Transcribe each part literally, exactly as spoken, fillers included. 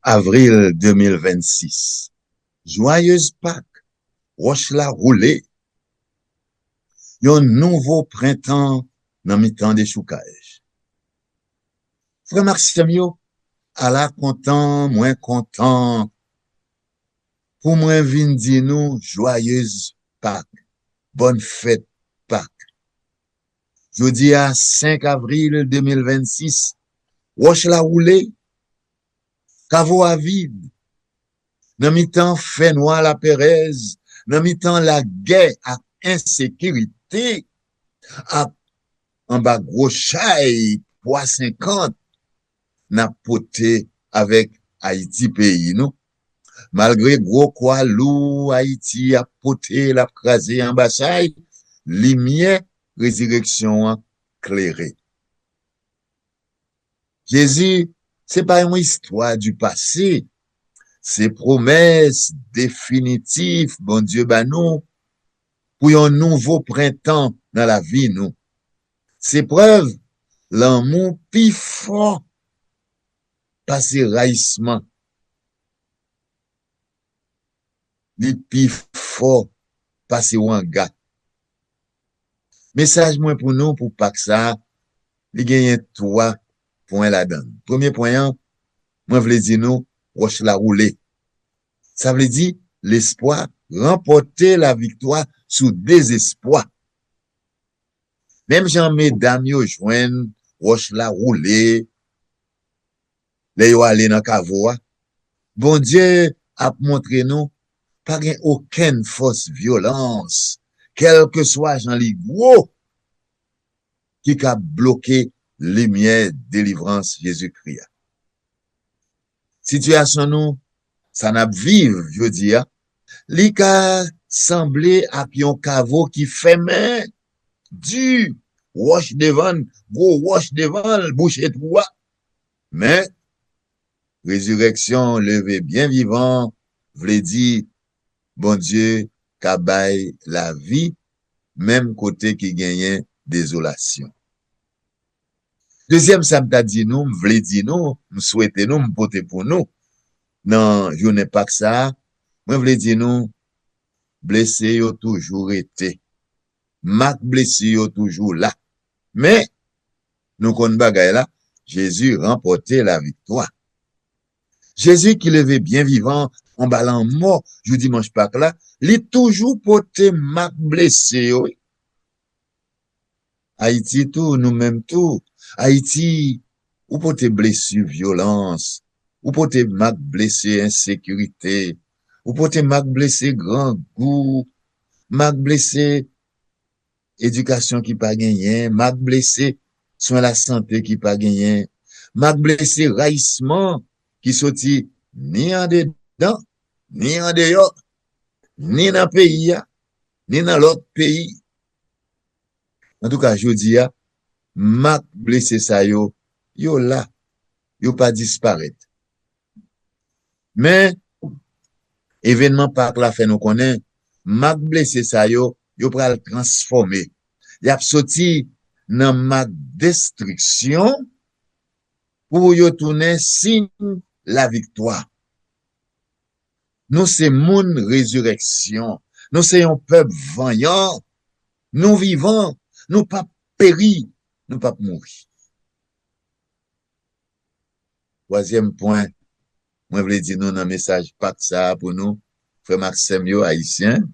avril de mil vennsis. Jwayez Pak, wòch la woule. Yon nouvo prentan nan mitan dechoukaj. Frè m ak sè m yo, ala kontan mwen kontan pou mwen vin di nou jwayez Pak, bòn fèt Pak. Jodi a, senk avril de mil vennsis, wòch la woule, kavo a vid. Nan mitan fènwa laperèz, nan mitan lagè ak ensekirite, ak anba gwo chay pwa senkant, n ap pote avèk Ayiti peyi nou. Malgre gwo kwa lou Ayiti ap pote, l ap kraze anba chay, limyè rezireksyon an klere. Jezi, se pa yon istwa di pase, se pwomès definitif Bondye ba nou pou yon nouvo prentan nan lavi nou. Se prèv lanmou pi fò pase rayisman. Li pi fò pase wanga. Mesaj mwen pou nou pou Pak sa a, li genyen twa pwen ladan l. Premye pwen an, mwen vle di nou, wòch la woule. Sa vle di, lespwa ranpòte laviktwa sou dezespwa. Menm jan medam yo jwenn wòch la woule lè yo ale nan kavo a, Bondye ap montre nou pa gen okenn fòs vyolans, kèlkeswa jan li gwo, ki ka bloke limyè delivrans Jezikri a. Sitiyasyon nou, sa n ap viv jodi a, li ka sanble ak yon kavo ki fèmen, di, wòch devan l, gwo wòch devan l, bouche twou a. Men, rezirèksyon, leve byen vivan, vle di Bondye ka bay lavi, menm kote ki genyen dezolasyon. Dezyèm sa m ta di nou, m vle di nou, m swete nou, m pote pou nou, nan jounen Pak sa a, mwen vle di nou, blese yo toujou rete. Mak blesi yo toujou la. Men, nou konn bagay la, Jezi ranpòte laviktwa. Jezi ki leve byen vivan anba lanmò jou dimanch Pak la, li toujou pote mak blese yo, wi. Ayiti tou, nou menm tou. Ayiti, ou pote blesi vyolans, ou pote mak blese ensekirite, ou pote mak blese grangou, mak blese edikasyon ki pa genyen, mak blese swen lasante ki pa genyen, mak blese rayisman ki soti ni andedan, ni andeyò, ni nan peyi a, ni nan lòt peyi. Antouka, jodi a, mak blese sa yo, yo la, yo pa disparèt. Men, evènman Pak la fè nou konnen, mak blese sa yo, yo pral transfòme. Y ap soti nan mak destriksyon pou yo tounen siy laviktwa. Nou se moun rezirèksyon. Nou se yon pèp vanyan. Nou vivan. Nou p ap peri. Nou p ap mouri. Twazyèm pwen, mwen vle di nou nan mesaj Pak sa a pou nou, frè m ak sè m yo ayisyen,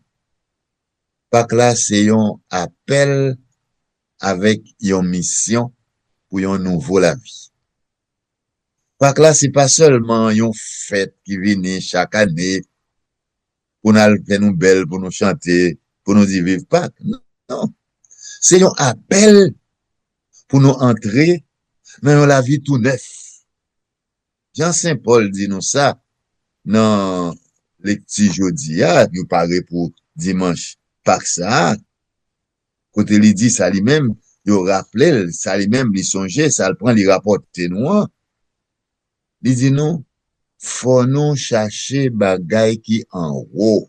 Pak la se yon apèl avèk yon misyon pou yon nouvo lavi. Pak la se pa sèlman yon fèt ki vini chak ane pou n al fè nou bèl, pou nou chante, pou nou di viv Pak. Non. Se yon apèl pou nou antre nan yon lavi tou nèf. Jan Sen Pòl di nou sa nan lekti jodi a, nou pare pou dimanch Pak sa a, kote li di sa li menm, yo raple l, sa li menm li sonje, sa l pran li rapòte nou an. Li di nou, fò nou chache bagay ki anwo.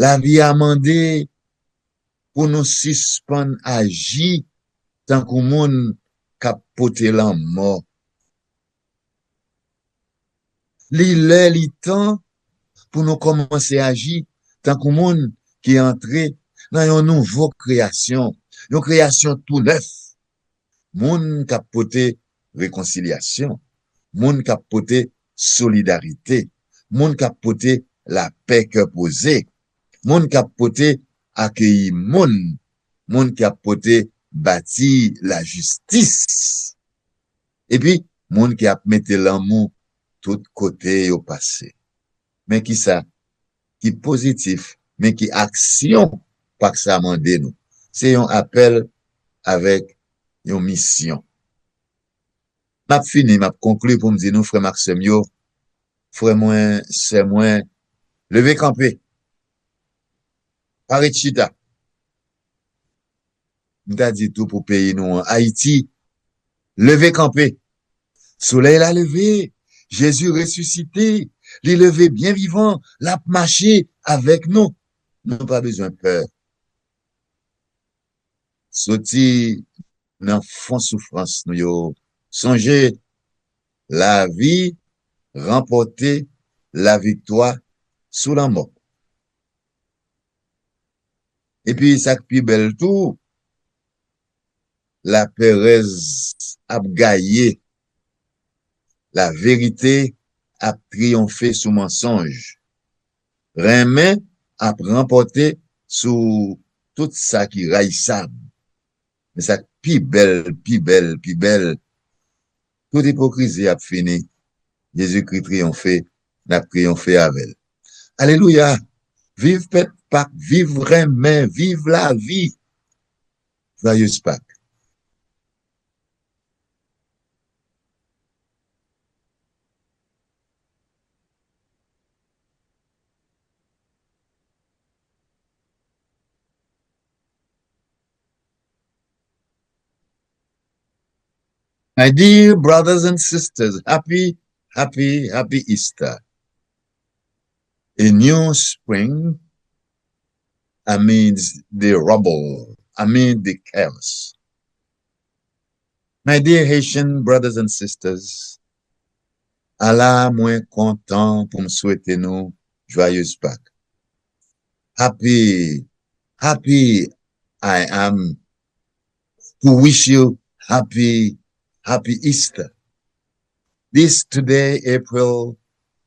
Lavi a mande pou nou sispann aji tankou moun k ap pote lanmò. Li lè, li tan pou nou kòmanse aji tankou moun ki antre nan yon nouvo kreyasyon, yon kreyasyon tou nèf. Moun k ap pote rekonsilyasyon, moun k ap pote solidarite, moun k ap pote lapè kè poze, moun k ap pote akeyi moun, moun k ap pote bati lajistis, epi moun ki ap mete lanmou tout kote yo pase. Men kisa ki pozitif, men ki aksyon pak sa mande nou? Se yon apèl avèk yon misyon. M ap fini, m ap konkli pou m di nou, frè m ak sè m yo, frè mwen, sè mwen, leve kanpe. Pa ret chita. M ta di tou pou peyi nou an, Ayiti, leve kanpe. Solèy la leve, Jezi resisite, li leve byen vivan, l ap mache avèk nou. Nou pa bezwen pè. Soti nan fon soufrans nou yo. Sonje, lavi ranpòte laviktwa sou lanmò. Epi sa k pi bèl tou, laperèz ap gaye, laverite ap triyonfe sou mansonj, renmen ap ranpòte sou tout sa ki rayisab. Men sa k pi bèl, pi bèl, pi bèl, tout ipokrizi ap fini. Jezikri triyonfe, n ap triyonfe avè l. Alelouya! Viv fèt Pak, viv renmen, viv lavi! Joyeuse Pâques! My dear brothers and sisters, happy, happy, happy Easter. A new spring amidst the rubble, amid the chaos. My dear Haitian brothers and sisters, ala mwen kontan pou m swete nou Joyeuse Pâques. Happy, happy I am to wish you happy, happy Easter. This today, April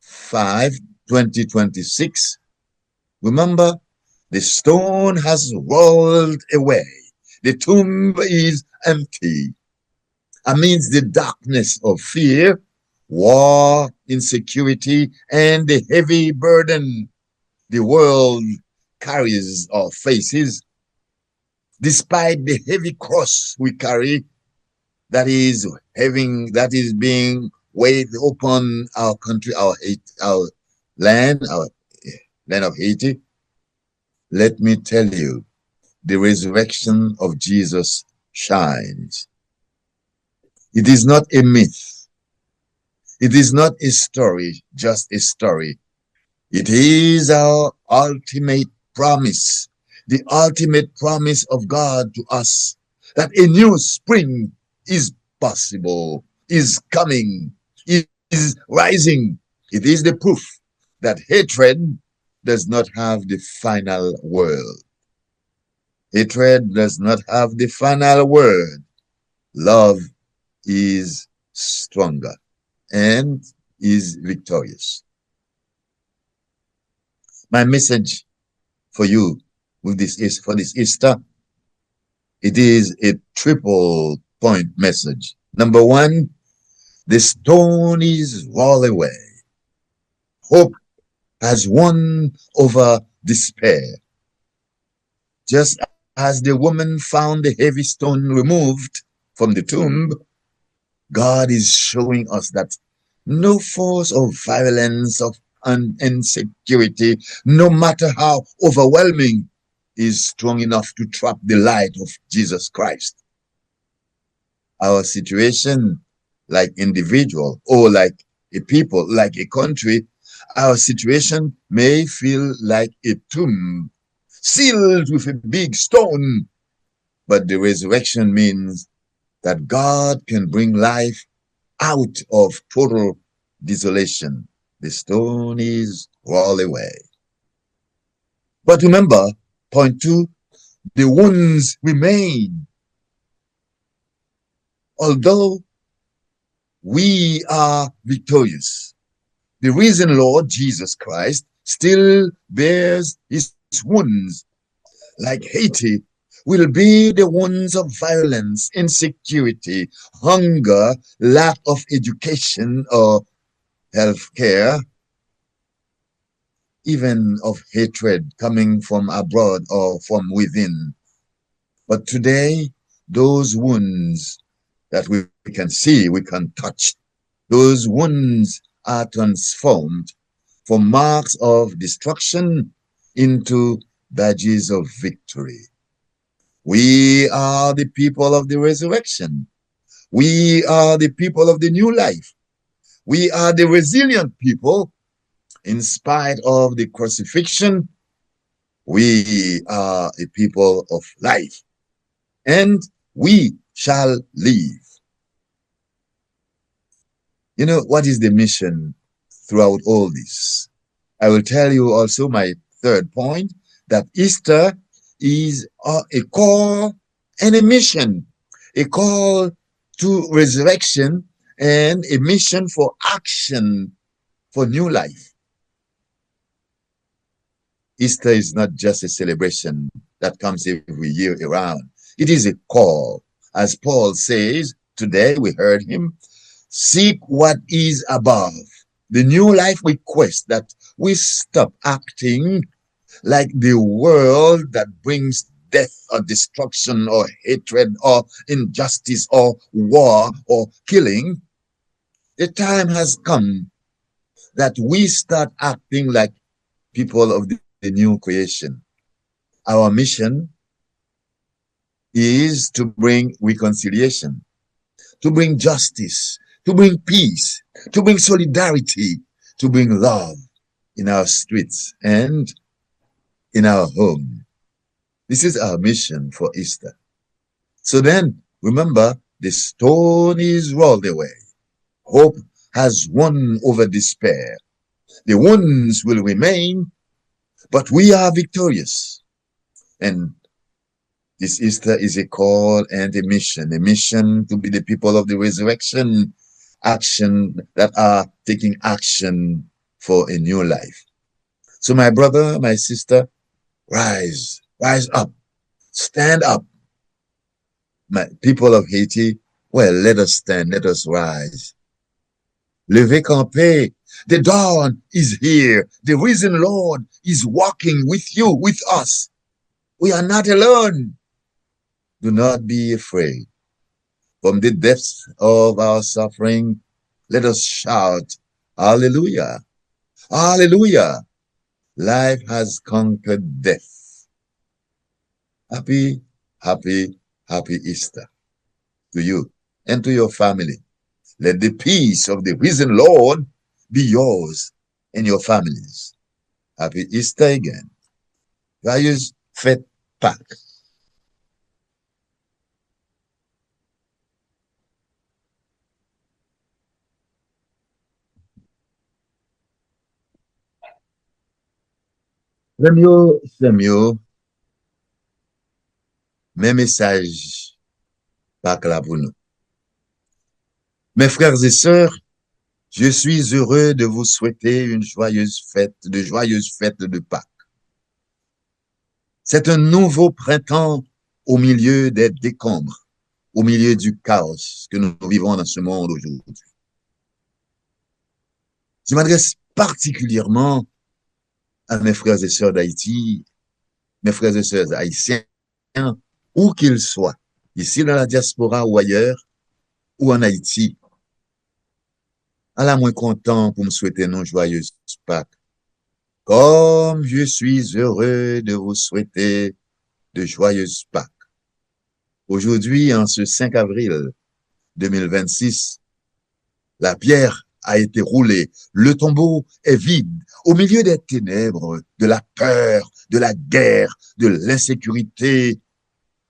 five, twenty twenty-six, remember, the stone has rolled away. The tomb is empty. Amidst the darkness of fear, war, insecurity, and the heavy burden the world carries or faces, despite the heavy cross we carry that is having, that is being weighed upon our country, our Haiti, our land, our land of Haiti, let me tell you, the resurrection of Jesus shines. It is not a myth. It is not a story, just a story. It is our ultimate promise, the ultimate promise of God to us, that a new spring is possible, is coming, is rising. It is the proof that hatred does not have the final word. Hatred does not have the final word. Love is stronger and is victorious. My message for you with this is for this Easter, it is a triple point message. Number one, the stone is rolled away. Hope has won over despair. Just as the woman found the heavy stone removed from the tomb, God is showing us that no force of violence, of un- insecurity, no matter how overwhelming, is strong enough to trap the light of Jesus Christ. Our situation, like individual or like a people, like a country, our situation may feel like a tomb sealed with a big stone. But the resurrection means that God can bring life out of total desolation. The stone is rolled away. But remember, point two, the wounds remain. Although we are victorious, the risen Lord Jesus Christ still bears his wounds. Like Haiti, will be the wounds of violence, insecurity, hunger, lack of education or health care, even of hatred coming from abroad or from within. But today, those wounds that we can see, we can touch, those wounds are transformed from marks of destruction into badges of victory. We are the people of the resurrection. We are the people of the new life. We are the resilient people. In spite of the crucifixion, we are a people of life. And we shall live. You know, what is the mission throughout all this? I will tell you also my third point, that Easter is a, a call and a mission, a call to resurrection and a mission for action for new life. Easter is not just a celebration that comes every year around. It is a call, as Paul says today, we heard him, seek what is above. The new life request that we stop acting like the world that brings death or destruction or hatred or injustice or war or killing. The time has come that we start acting like people of the, the new creation. Our mission is to bring reconciliation, to bring justice, to bring peace, to bring solidarity, to bring love in our streets and in our home. This is our mission for Easter. So then, remember, the stone is rolled away. Hope has won over despair. The wounds will remain, but we are victorious. And this Easter is a call and a mission, a mission to be the people of the resurrection, action that are taking action for a new life. So, my brother, my sister, rise, rise up, stand up. My people of Haiti, well, let us stand, let us rise. Leve kanpe. The dawn is here. The risen Lord is walking with you, with us. We are not alone. Do not be afraid. From the depths of our suffering, let us shout, Hallelujah! Hallelujah! Life has conquered death. Happy, happy, happy Easter to you and to your family. Let the peace of the risen Lord be yours and your families. Happy Easter again. Joyeuse fête Pâques. Frè m yo, sè m yo, men mesaj Pak la pou nou. Mes frères et sœurs, je suis heureux de vous souhaiter une joyeuse fête, de joyeuses fêtes de Pâques. C'est un nouveau printemps au milieu des décombres, au milieu du chaos que nous vivons dans ce monde aujourd'hui. Je m'adresse particulièrement à mes frères et sœurs d'Haïti, mes frères et sœurs haïtiens, où qu'ils soient, ici dans la diaspora ou ailleurs, ou en Haïti. Ala mwen kontan pou m swete nou joyeuse Pâques. Comme je suis heureux de vous souhaiter de joyeuses Pâques. Aujourd'hui, en ce cinq avril deux mille vingt-six, la pierre a été roulée, le tombeau est vide. Au milieu des ténèbres, de la peur, de la guerre, de l'insécurité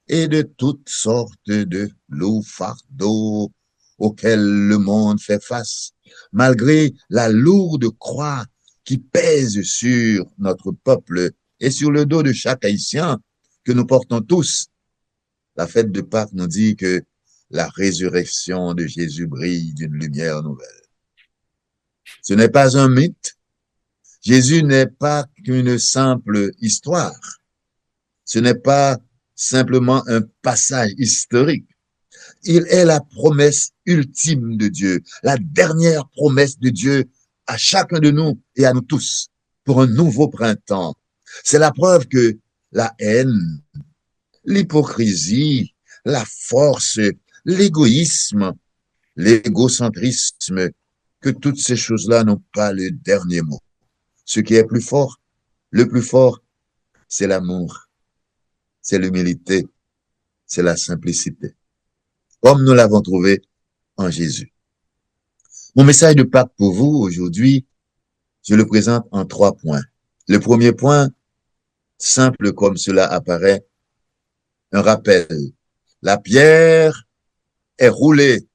et de toutes sortes de lourds fardeaux auxquels le monde fait face, Malgré la lourde croix qui pèse sur notre peuple et sur le dos de chaque Haïtien que nous portons tous, la fête de Pâques nous dit que la résurrection de Jésus brille d'une lumière nouvelle. Ce n'est pas un mythe. Jésus n'est pas qu'une simple histoire. Ce n'est pas simplement un passage historique. Il est la promesse ultime de Dieu, la dernière promesse de Dieu à chacun de nous et à nous tous pour un nouveau printemps. C'est la preuve que la haine, l'hypocrisie, la force, l'égoïsme, l'égocentrisme, que toutes ces choses-là n'ont pas le dernier mot. Ce qui est plus fort, le plus fort, c'est l'amour, c'est l'humilité, c'est la simplicité. Comme nous l'avons trouvé en Jésus. Mon message de Pâques pour vous aujourd'hui, je le présente en trois points. Le premier point, simple comme cela apparaît, un rappel. La pierre est roulée.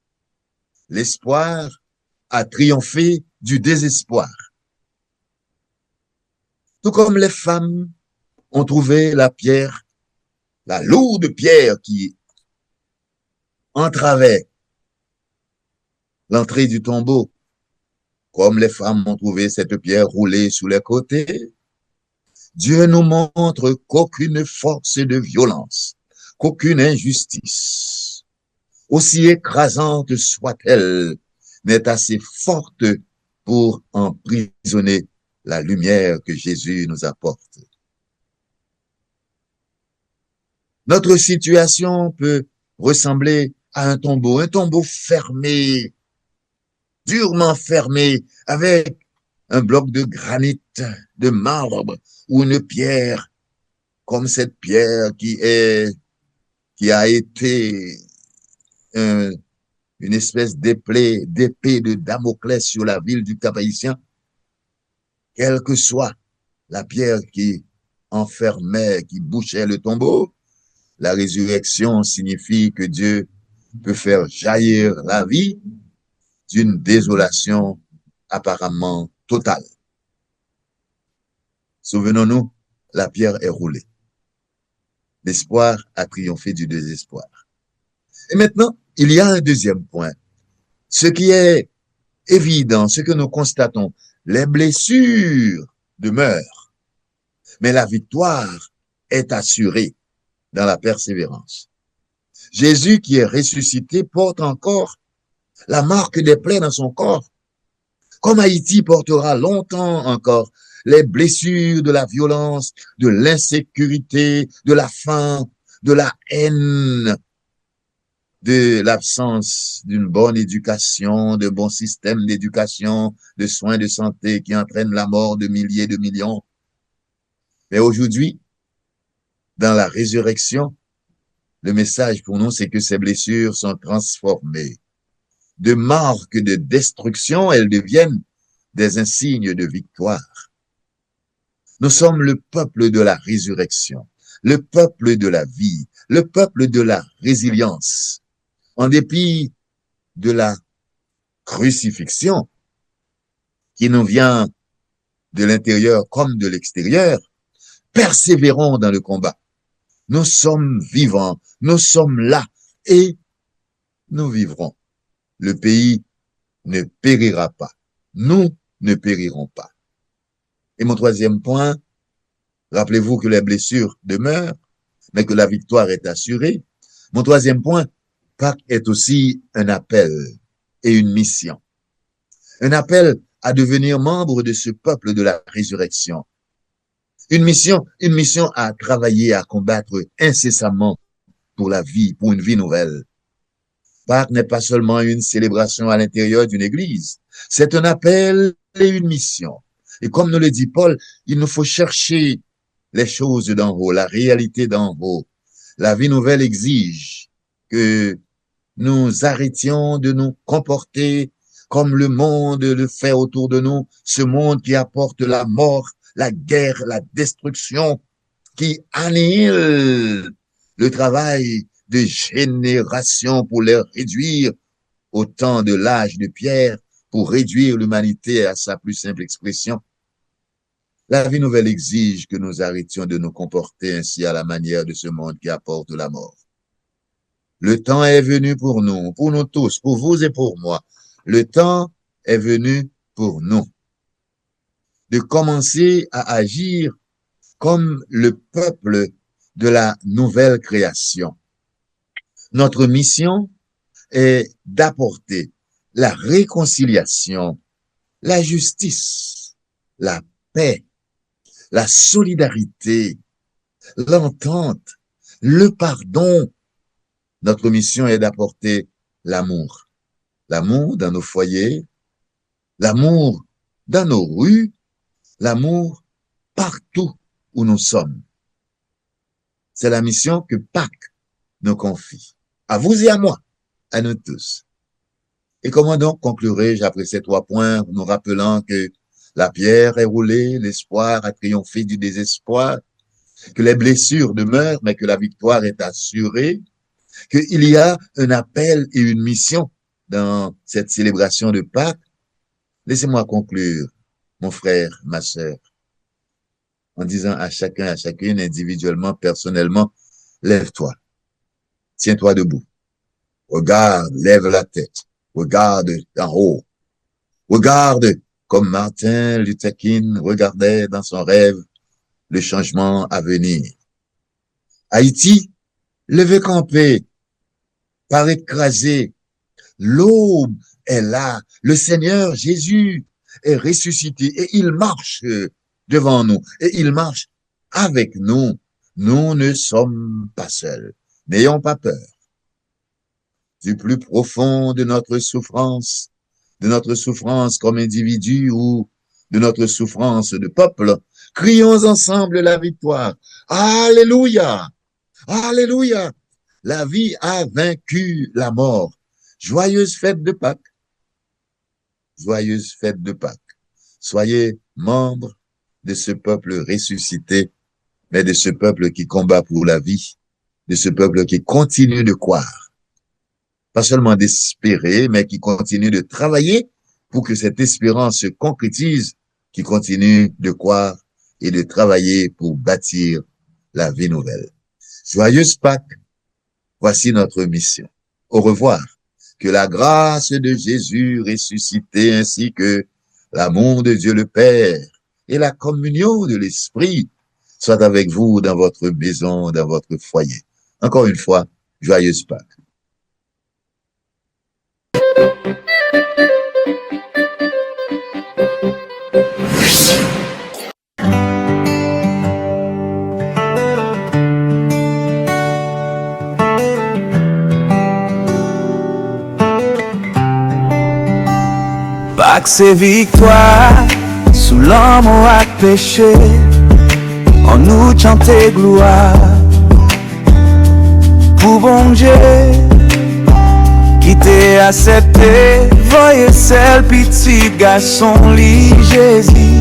L'espoir a triomphé du désespoir. Tout comme les femmes ont trouvé la pierre, la lourde pierre qui entravait l'entrée du tombeau, comme les femmes ont trouvé cette pierre roulée sous les côtés, Dieu nous montre qu'aucune force de violence, qu'aucune injustice, aussi écrasante soit-elle, n'est assez forte pour emprisonner la lumière que Jésus nous apporte. Notre situation peut ressembler à un tombeau, un tombeau fermé, durement fermé, avec un bloc de granit, de marbre ou une pierre, comme cette pierre qui est, qui a été un- une espèce d'épée, d'épée de Damoclès sur la ville du Cap-Haïtien. Quelle que soit la pierre qui enfermait, qui bouchait le tombeau, la résurrection signifie que Dieu peut faire jaillir la vie d'une désolation apparemment totale. Souvenons-nous, la pierre est roulée. L'espoir a triomphé du désespoir. Et maintenant, il y a un deuxième point. Ce qui est évident, ce que nous constatons, les blessures demeurent, mais la victoire est assurée dans la persévérance. Jésus qui est ressuscité porte encore la marque des plaies dans son corps. Comme Haïti portera longtemps encore les blessures de la violence, de l'insécurité, de la faim, de la haine, de l'absence d'une bonne éducation, de bons systèmes d'éducation, de soins de santé qui entraînent la mort de milliers de millions. Mais aujourd'hui, dans la résurrection, le message pour nous, c'est que ces blessures sont transformées de marques de destruction, elles deviennent des insignes de victoire. Nous sommes le peuple de la résurrection, le peuple de la vie, le peuple de la résilience. En dépit de la crucifixion qui nous vient de l'intérieur comme de l'extérieur, persévérons dans le combat. Nous sommes vivants, nous sommes là et nous vivrons. Le pays ne périra pas. Nous ne périrons pas. Et mon troisième point, rappelez-vous que les blessures demeurent, mais que la victoire est assurée. Mon troisième point, Pâques est aussi un appel et une mission. Un appel à devenir membre de ce peuple de la résurrection. Une mission, une mission à travailler, à combattre incessamment pour la vie, pour une vie nouvelle. Pâques n'est pas seulement une célébration à l'intérieur d'une église, c'est un appel et une mission. Et comme nous le dit Paul, il nous faut chercher les choses d'en haut, la réalité d'en haut. La vie nouvelle exige que nous arrêtions de nous comporter comme le monde le fait autour de nous, ce monde qui apporte la mort, la guerre, la destruction, qui annihile le travail de générations pour les réduire au temps de l'âge de pierre, pour réduire l'humanité à sa plus simple expression, la vie nouvelle exige que nous arrêtions de nous comporter ainsi à la manière de ce monde qui apporte la mort. Le temps est venu pour nous, pour nous tous, pour vous et pour moi. Le temps est venu pour nous de commencer à agir comme le peuple de la nouvelle création. Notre mission est d'apporter la réconciliation, la justice, la paix, la solidarité, l'entente, le pardon. Notre mission est d'apporter l'amour. L'amour dans nos foyers, l'amour dans nos rues, l'amour partout où nous sommes. C'est la mission que Pâques nous confie. À vous et à moi, à nous tous. Et comment donc conclurai-je après ces trois points, nous rappelant que la pierre est roulée, l'espoir a triomphé du désespoir, que les blessures demeurent, mais que la victoire est assurée, qu'il y a un appel et une mission dans cette célébration de Pâques? Laissez-moi conclure, mon frère, ma sœur, en disant à chacun, à chacune, individuellement, personnellement, lève-toi, tiens-toi debout, regarde, lève la tête, regarde d'en haut, regarde comme Martin Luther King regardait dans son rêve le changement à venir. Ayiti, leve kanpe, pa ret kraze. L'aube est là. Le Seigneur Jésus est ressuscité et il marche devant nous et il marche avec nous. Nous ne sommes pas seuls. N'ayons pas peur. Du plus profond de notre souffrance, de notre souffrance comme individu ou de notre souffrance de peuple, crions ensemble la victoire. Alléluia! Alléluia! La vie a vaincu la mort. Joyeuse fête de Pâques. Joyeuse fête de Pâques. Soyez membre de ce peuple ressuscité, mais de ce peuple qui combat pour la vie, de ce peuple qui continue de croire. Pas seulement d'espérer, mais qui continue de travailler pour que cette espérance se concrétise, qui continue de croire et de travailler pour bâtir la vie nouvelle. Joyeuse Pâques, voici notre mission. Au revoir. Que la grâce de Jésus ressuscité ainsi que l'amour de Dieu le Père et la communion de l'Esprit soient avec vous dans votre maison, dans votre foyer. Encore une fois, joyeuse Pâques. Pak se viktwa sou lanmò ak peche. Annou chante glwa pou Bondye ki te aksepte voye sèl pitit gason li Jezi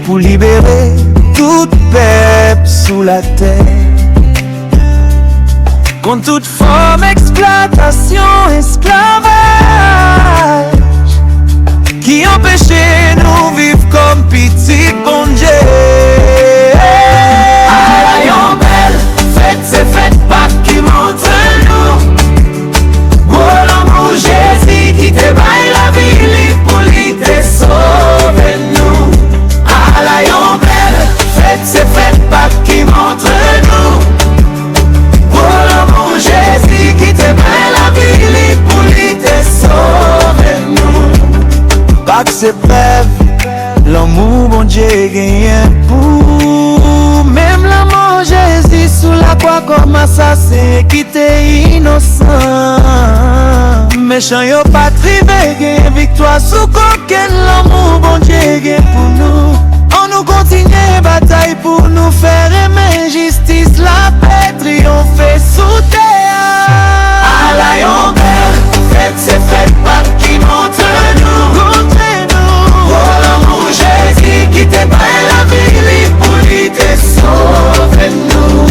pou libere tout pèp sou latè kont tout fòm eksplwatasyon, esklavaj ki anpeche nou viv kòm pitit Bondye. Ala yon bèl fèt, se fèt Pak ki montre nou gwo lanmou Jezi ki te bay lavi li pou li te sove nou. Ala yon bèl fèt, se fèt Pak ki montre nou gwo lanmou Jezi ki te bay lavi li pou li te sove nou. Pak se prèv lanmou Bondye genyen pou ou. Menm lanmò Jezi sou lakwa kòm asasen ki te inosan. Mechan yo pa t rive gen viktwa sou kokenn lanmou Bondye gen pou nou. Annou kontinye batay pou nou fè renmen jistis, lapè triyonfe sou tè a. Ala yon bèl fèt, se fèt Pak ki montre nou, montre nou gwo lanmou Jezi ki te bay lavi li pou li te sove nou.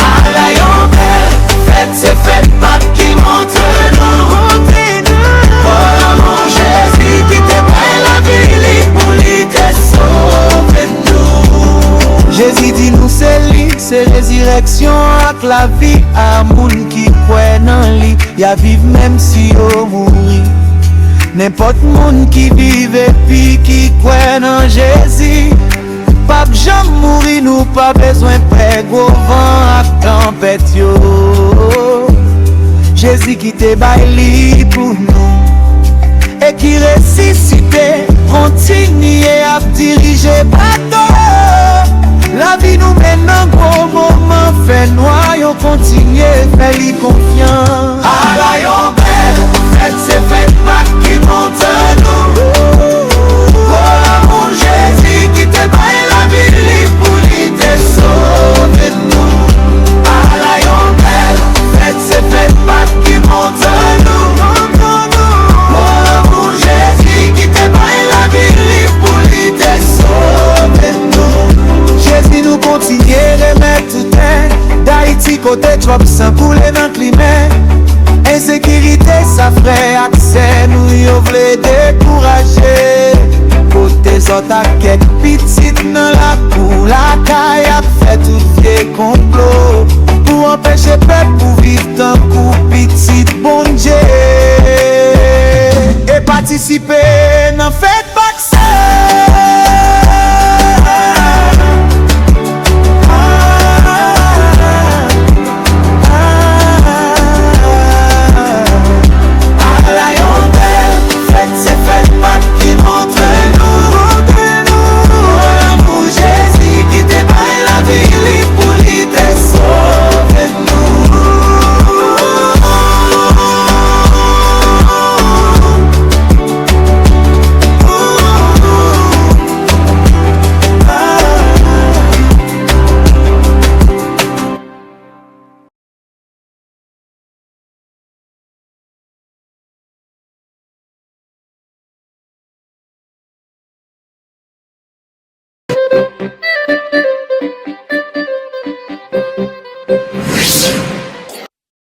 Ala yon bèl fèt, se fèt Pak ki montre nou, montre nou gwo lanmou Jezi Se rezirèksyon ak lavi a moun ki kwè nan li, y a viv menm si yo mouri. Nenpòt moun ki viv epi ki kwè nan Jezi p ap janm mouri, nou pa bezwen pè gwo van ak tanpèt yo. Jezi ki te bay li pou nou e ki resisite, kontinye ap dirije bato. Lavi nou men nan gwo moman fènwa yo, kontinye fè li konfyans. Ala yon bèl fèt, se fèt Pak ki kontan nou. Pou lanmou Jezi ki te bay lavi li pou li te sove nou. Ala yon bèl fèt, se fèt Pak ki kontan nou. Pou lanmou Jezi ki te bay lavi li pou li te sove nou. Jezi nou kontinye remèt ou tè. Dayiti kote twòp san koule nan klimè. Ensekirite sa frè ak sè nou yo vle dekouraje. Pote zòt ak kèk pitit nan lakou lakay ap fè tout vye konplo pou anpeche pèp ou viv tankou pitit Bondye. E patisipe nan fèt